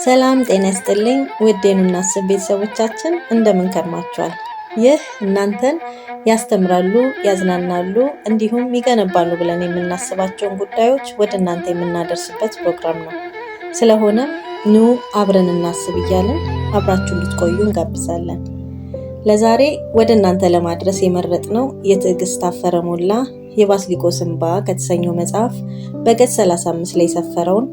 ሰላም ጤና ይስጥልኝ ውድ የኑናስብ ቤተሰቦቻችን፣ እንደምን ከርማችኋል? ይህ እናንተን ያስተምራሉ፣ ያዝናናሉ እንዲሁም ይገነባሉ ብለን የምናስባቸውን ጉዳዮች ወደ እናንተ የምናደርስበት ፕሮግራም ነው። ስለሆነም ኑ አብረን እናስብ እያልን አብራችሁ እንድትቆዩ እንጋብዛለን። ለዛሬ ወደ እናንተ ለማድረስ የመረጥነው የትዕግስት ታፈረ ሞላ የባስሊቆስ እንባ ከተሰኘው መጽሐፍ በገጽ 35 ላይ የሰፈረውን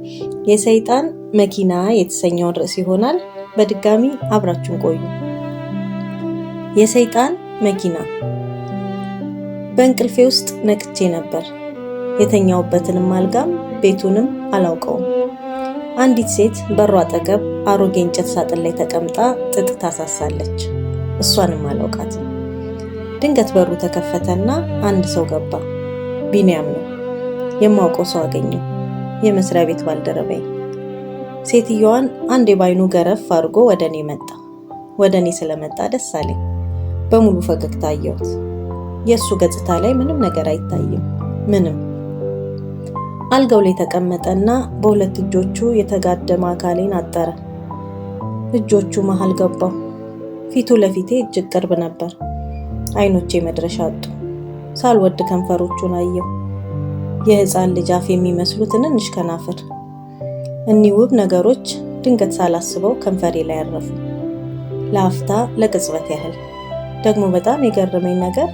የሰይጣን መኪና የተሰኘውን ርዕስ ይሆናል። በድጋሚ አብራችሁን ቆዩ። የሰይጣን መኪና። በእንቅልፌ ውስጥ ነቅቼ ነበር። የተኛውበትንም አልጋም ቤቱንም አላውቀውም። አንዲት ሴት በሯ አጠገብ አሮጌ እንጨት ሳጥን ላይ ተቀምጣ ጥጥ ታሳሳለች። እሷንም አላውቃትም። ድንገት በሩ ተከፈተና አንድ ሰው ገባ። ቢንያም ነው። የማውቀው ሰው አገኘው። የመስሪያ ቤት ባልደረባዬ። ሴትየዋን አንዴ ባይኑ ገረፍ አድርጎ ወደ እኔ መጣ። ወደ እኔ ስለመጣ ደስ አለኝ። በሙሉ ፈገግታ አየሁት። የእሱ ገጽታ ላይ ምንም ነገር አይታይም። ምንም። አልጋው ላይ ተቀመጠና በሁለት እጆቹ የተጋደመ አካሌን አጠረ። እጆቹ መሃል ገባው። ፊቱ ለፊቴ እጅግ ቅርብ ነበር። አይኖቼ መድረሻ አጡ። ሳልወድ ከንፈሮቹን አየሁ። የሕፃን ልጅ አፍ የሚመስሉ ትንንሽ ከናፍር። እኒህ ውብ ነገሮች ድንገት ሳላስበው ከንፈሬ ላይ አረፉ። ለአፍታ፣ ለቅጽበት ያህል። ደግሞ በጣም የገረመኝ ነገር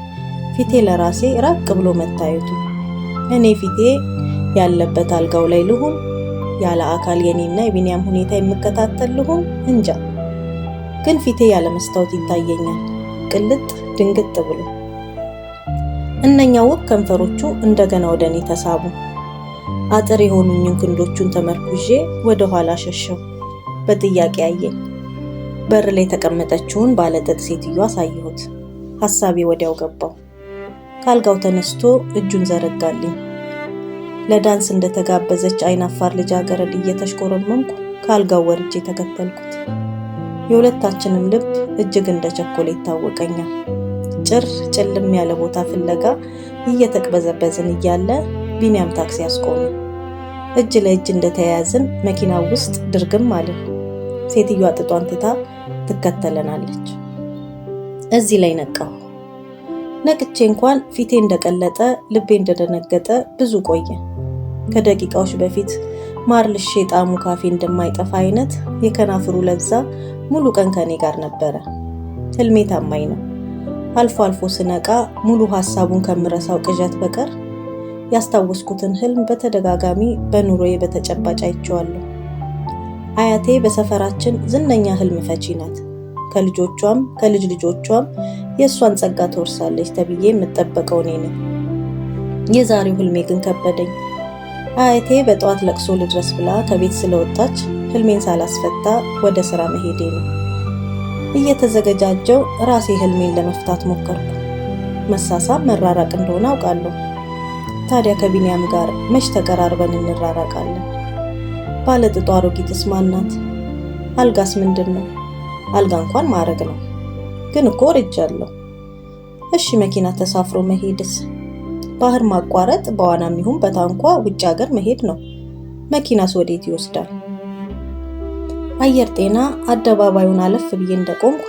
ፊቴ ለራሴ ራቅ ብሎ መታየቱ። እኔ ፊቴ ያለበት አልጋው ላይ ልሁን፣ ያለ አካል የኔና የቢንያም ሁኔታ የምከታተል ልሁን እንጃ፣ ግን ፊቴ ያለ መስታወት ይታየኛል፣ ቅልጥ ድንግጥ ብሎ። እነኛ ውብ ከንፈሮቹ እንደገና ወደ እኔ ተሳቡ። አጥር የሆኑኝን ክንዶቹን ተመርኩዤ ወደ ኋላ ሸሸው። በጥያቄ አየኝ። በር ላይ የተቀመጠችውን ባለጥጥ ሴትዮ አሳየሁት። ሀሳቤ ወዲያው ገባው። ካልጋው ተነስቶ እጁን ዘረጋልኝ። ለዳንስ እንደተጋበዘች አይናፋር ልጃገረድ እየተሽኮረመምኩ ካልጋው ወርጄ ተከተልኩት። የሁለታችንም ልብ እጅግ እንደቸኮለ ይታወቀኛል። ጭር ጭልም ያለ ቦታ ፍለጋ እየተቅበዘበዝን እያለ ቢንያም ታክሲ አስቆመ። እጅ ለእጅ እንደተያያዝን መኪናው ውስጥ ድርግም አልን። ሴትዮዋ ጥጧን ትታ ትከተለናለች። እዚህ ላይ ነቃሁ። ነቅቼ እንኳን ፊቴ እንደቀለጠ ልቤ እንደደነገጠ ብዙ ቆየ። ከደቂቃዎች በፊት ማር ልሼ ጣዕሙ ካፌ እንደማይጠፋ አይነት የከናፍሩ ለዛ ሙሉ ቀን ከኔ ጋር ነበረ። ህልሜ ታማኝ ነው። አልፎ አልፎ ስነቃ ሙሉ ሀሳቡን ከምረሳው ቅዠት በቀር ያስታወስኩትን ህልም በተደጋጋሚ በኑሮዬ በተጨባጭ አይቼዋለሁ። አያቴ በሰፈራችን ዝነኛ ህልም ፈቺ ናት። ከልጆቿም ከልጅ ልጆቿም የእሷን ጸጋ ትወርሳለች ተብዬ የምጠበቀው እኔ ነኝ። የዛሬው ህልሜ ግን ከበደኝ። አያቴ በጠዋት ለቅሶ ልድረስ ብላ ከቤት ስለወጣች ህልሜን ሳላስፈታ ወደ ስራ መሄዴ ነው። እየተዘገጃጀው ራሴ ህልሜን ለመፍታት ሞከርኩ። መሳሳም መራራቅ እንደሆነ አውቃለሁ። ታዲያ ከቢንያም ጋር መች ተቀራርበን እንራራቃለን? ባለጥጧ አሮጊትስ ማን ናት? አልጋስ ምንድን ነው? አልጋ እንኳን ማዕረግ ነው። ግን እኮ ወርጃለሁ። እሺ፣ መኪና ተሳፍሮ መሄድስ? ባህር ማቋረጥ በዋናም ይሁን በታንኳ ውጭ ሀገር መሄድ ነው። መኪናስ ወዴት ይወስዳል? አየር ጤና አደባባዩን አለፍ ብዬ እንደቆምኩ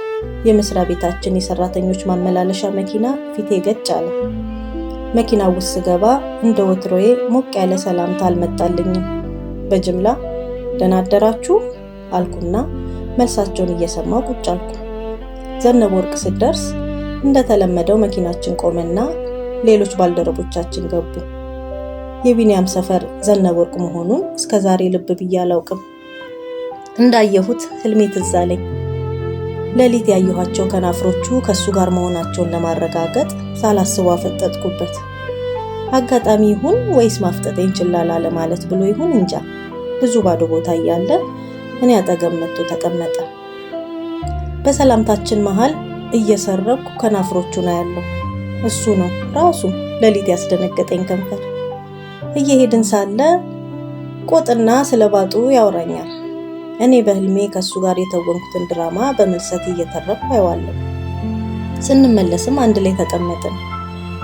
የመስሪያ ቤታችን የሰራተኞች ማመላለሻ መኪና ፊቴ ገጭ አለ። መኪናው ውስጥ ስገባ እንደ ወትሮዬ ሞቅ ያለ ሰላምታ አልመጣልኝም። በጅምላ ደህና አደራችሁ አልኩና መልሳቸውን እየሰማሁ ቁጭ አልኩ። ዘነበ ወርቅ ስደርስ እንደተለመደው መኪናችን ቆመና ሌሎች ባልደረቦቻችን ገቡ። የቢንያም ሰፈር ዘነበ ወርቅ መሆኑን እስከዛሬ ልብ ብዬ አላውቅም። እንዳየሁት ህልሜ ትዝ አለኝ። ሌሊት ያየኋቸው ከናፍሮቹ ከሱ ጋር መሆናቸውን ለማረጋገጥ ሳላስበው አፈጠጥኩበት። አጋጣሚ ይሁን ወይስ ማፍጠጤን ችላ ለማለት ብሎ ይሁን እንጃ፣ ብዙ ባዶ ቦታ እያለ እኔ አጠገብ መጥቶ ተቀመጠ። በሰላምታችን መሃል እየሰረኩ ከናፍሮቹን አያለሁ። እሱ ነው ራሱ ሌሊት ያስደነገጠኝ ከንፈር። እየሄድን ሳለ ቆጥና ስለ ባጡ ያወራኛል። እኔ በህልሜ ከሱ ጋር የተወንኩትን ድራማ በምልሰት እየተረፍኩ አየዋለሁ። ስንመለስም አንድ ላይ ተቀመጥን።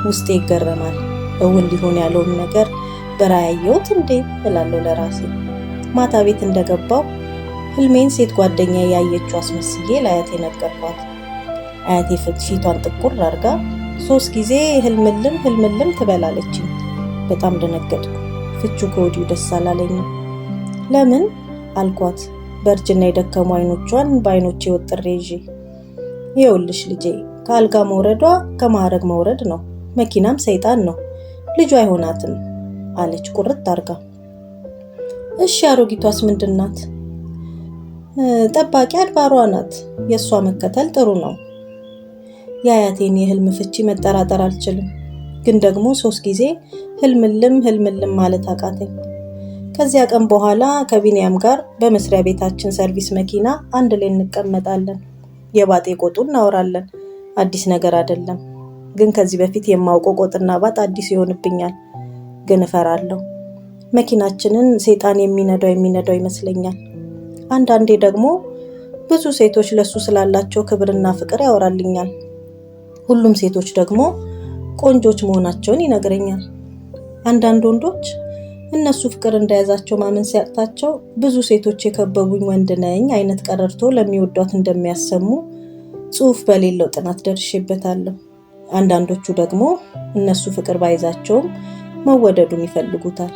ውስጤ ይገረማል። እውን ሊሆን ያለውን ነገር በራእይ አየሁት እንዴ እላለሁ ለራሴ። ማታ ቤት እንደገባው ህልሜን ሴት ጓደኛ ያየችው አስመስዬ ለአያቴ ነገርኳት። አያቴ ፊቷን ጥቁር አድርጋ 3 ጊዜ ህልምልም ህልምልም ትበላለችኝ። በጣም ደነገጥኩ። ፍቹ ከወዲሁ ደስ አላለኝም። ለምን አልኳት፣ በእርጅና የደከሙ አይኖቿን በአይኖቼ ወጥሬ ይዤ። ይኸውልሽ ልጄ፣ ከአልጋ መውረዷ ከማዕረግ መውረድ ነው። መኪናም ሰይጣን ነው፣ ልጇ አይሆናትም አለች ቁርጥ አርጋ። እሺ አሮጊቷስ ምንድናት? ጠባቂ አድባሯ ናት። የእሷ መከተል ጥሩ ነው። የአያቴን የህልም ፍቺ መጠራጠር አልችልም። ግን ደግሞ 3 ጊዜ ህልምልም ህልምልም ማለት አቃተኝ። ከዚያ ቀን በኋላ ከቢንያም ጋር በመስሪያ ቤታችን ሰርቪስ መኪና አንድ ላይ እንቀመጣለን። የባጤ ቆጡ እናወራለን። አዲስ ነገር አይደለም። ግን ከዚህ በፊት የማውቀው ቆጥና ባጥ አዲስ ይሆንብኛል። ግን እፈራለሁ። መኪናችንን ሰይጣን የሚነዳው ይመስለኛል። አንዳንዴ ደግሞ ብዙ ሴቶች ለሱ ስላላቸው ክብርና ፍቅር ያወራልኛል። ሁሉም ሴቶች ደግሞ ቆንጆች መሆናቸውን ይነግረኛል። አንዳንድ ወንዶች እነሱ ፍቅር እንደያዛቸው ማመን ሲያቅታቸው ብዙ ሴቶች የከበቡኝ ወንድ ነኝ አይነት ቀረርቶ ለሚወዷት እንደሚያሰሙ ጽሑፍ በሌለው ጥናት ደርሼበታለሁ። አንዳንዶቹ ደግሞ እነሱ ፍቅር ባይዛቸውም መወደዱን ይፈልጉታል።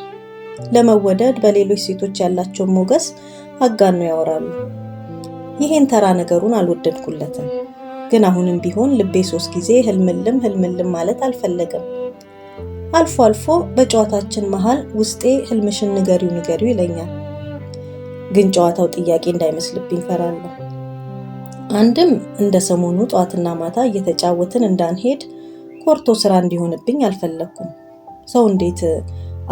ለመወደድ በሌሎች ሴቶች ያላቸውን ሞገስ አጋነው ያወራሉ። ይሄን ተራ ነገሩን አልወደድኩለትም። ግን አሁንም ቢሆን ልቤ 3 ጊዜ ህልምልም ህልምልም ማለት አልፈለገም። አልፎ አልፎ በጨዋታችን መሃል ውስጤ ህልምሽን ንገሪው ንገሪው ይለኛል። ግን ጨዋታው ጥያቄ እንዳይመስልብኝ ፈራለሁ። አንድም እንደ ሰሞኑ ጧትና ማታ እየተጫወትን እንዳንሄድ ኮርቶ ስራ እንዲሆንብኝ አልፈለኩም። ሰው እንዴት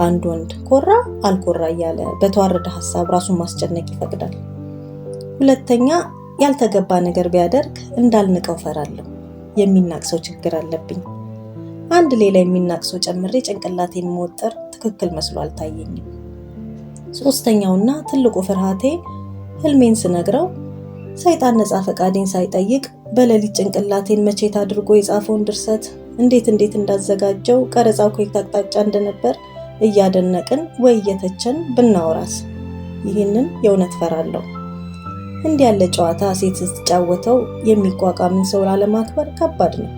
አንድ ወንድ ኮራ አልኮራ እያለ በተዋረደ ሐሳብ ራሱን ማስጨነቅ ይፈቅዳል? ሁለተኛ ያልተገባ ነገር ቢያደርግ እንዳልንቀው ፈራለሁ። የሚናቅ ሰው ችግር አለብኝ። አንድ ሌላ የሚናቅ ሰው ጨምሬ ጭንቅላቴን መወጠር ትክክል መስሎ አልታየኝም። ሶስተኛውና ትልቁ ፍርሃቴ ህልሜን ስነግረው ሰይጣን ነፃ ፈቃዴን ሳይጠይቅ በሌሊት ጭንቅላቴን መቼት አድርጎ የጻፈውን ድርሰት እንዴት እንዴት እንዳዘጋጀው ቀረጻው ከየት አቅጣጫ እንደነበር እያደነቅን ወይ እየተቸን ብናወራስ? ይህንን የእውነት ፈራለሁ። እንዲህ ያለ ጨዋታ ሴት ስትጫወተው የሚቋቋምን ሰው ላለማክበር ከባድ ነው።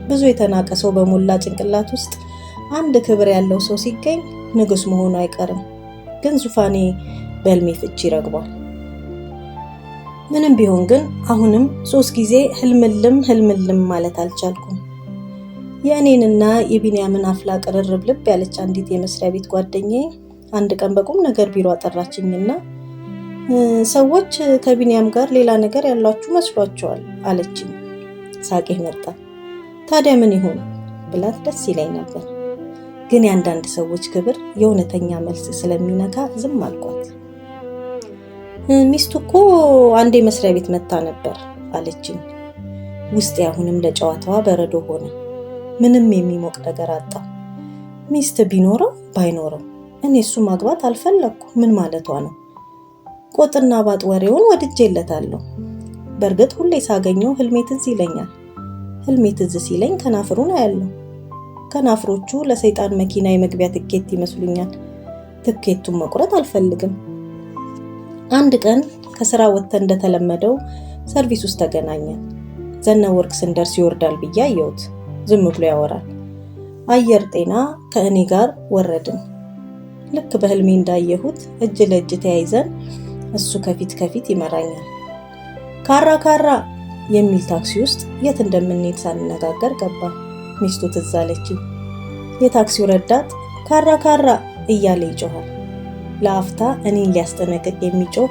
ብዙ የተናቀ ሰው በሞላ ጭንቅላት ውስጥ አንድ ክብር ያለው ሰው ሲገኝ ንጉስ መሆኑ አይቀርም። ግን ዙፋኔ በህልሜ ፍቺ ይረግቧል። ምንም ቢሆን ግን አሁንም 3 ጊዜ ህልምልም ህልምልም ማለት አልቻልኩም። የእኔንና የቢንያምን አፍላ ቅርርብ ልብ ያለች አንዲት የመስሪያ ቤት ጓደኛዬ አንድ ቀን በቁም ነገር ቢሮ አጠራችኝና ሰዎች ከቢንያም ጋር ሌላ ነገር ያሏችሁ መስሏቸዋል አለችኝ። ሳቄ መጣ። ታዲያ ምን ይሁን ብላት ደስ ይለኝ ነበር። ግን የአንዳንድ ሰዎች ክብር የእውነተኛ መልስ ስለሚነካ ዝም አልኳት። ሚስቱ እኮ አንዴ መስሪያ ቤት መታ ነበር አለችኝ። ውስጤ አሁንም ለጨዋታዋ በረዶ ሆነ። ምንም የሚሞቅ ነገር አጣ። ሚስት ቢኖረው ባይኖረው እኔ እሱ ማግባት አልፈለኩ። ምን ማለቷ ነው? ቆጥና ባጥ ወሬውን ወድጄለታለሁ። በእርግጥ ሁሌ ሳገኘው ህልሜ ትዝ ይለኛል። ህልሜ ትዝ ሲለኝ ከናፍሩን አያለሁ። ከናፍሮቹ ለሰይጣን መኪና የመግቢያ ትኬት ይመስሉኛል። ትኬቱን መቁረጥ አልፈልግም። አንድ ቀን ከስራ ወጥተን እንደተለመደው ሰርቪስ ውስጥ ተገናኘን። ዘነበወርቅ ስንደርስ ይወርዳል ብዬ አየሁት። ዝም ብሎ ያወራል። አየር ጤና ከእኔ ጋር ወረድን። ልክ በህልሜ እንዳየሁት እጅ ለእጅ ተያይዘን እሱ ከፊት ከፊት ይመራኛል። ካራ ካራ የሚል ታክሲ ውስጥ የት እንደምንሄድ ሳንነጋገር ገባ። ሚስቱ ትዝ አለችኝ። የታክሲው ረዳት ካራ ካራ እያለ ይጮሃል። ለአፍታ እኔን ሊያስጠነቅቅ የሚጮህ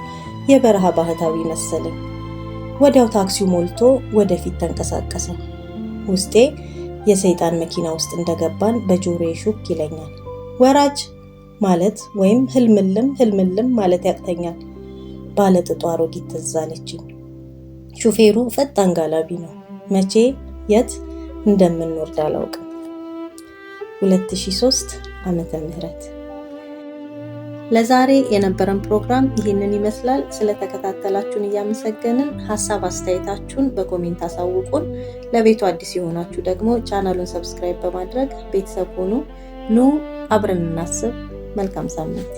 የበረሃ ባህታዊ መሰለኝ። ወዲያው ታክሲው ሞልቶ ወደፊት ተንቀሳቀሰ። ውስጤ የሰይጣን መኪና ውስጥ እንደገባን በጆሮዬ ሹክ ይለኛል። ወራጅ ማለት ወይም ህልምልም ህልምልም ማለት ያቅተኛል። ባለጥጧ አሮጊት ትዝ አለችኝ። ሹፌሩ ፈጣን ጋላቢ ነው። መቼ የት እንደምንወርድ አላውቅም። 2003 ዓመተ ምህረት። ለዛሬ የነበረን ፕሮግራም ይህንን ይመስላል። ስለተከታተላችሁን እያመሰገንን ሐሳብ አስተያየታችሁን በ comment አሳውቁን። ለቤቱ አዲስ የሆናችሁ ደግሞ ቻናሉን subscribe በማድረግ ቤተሰብ ሁኑ። ኑ አብረን እናስብ። መልካም ሳምንት።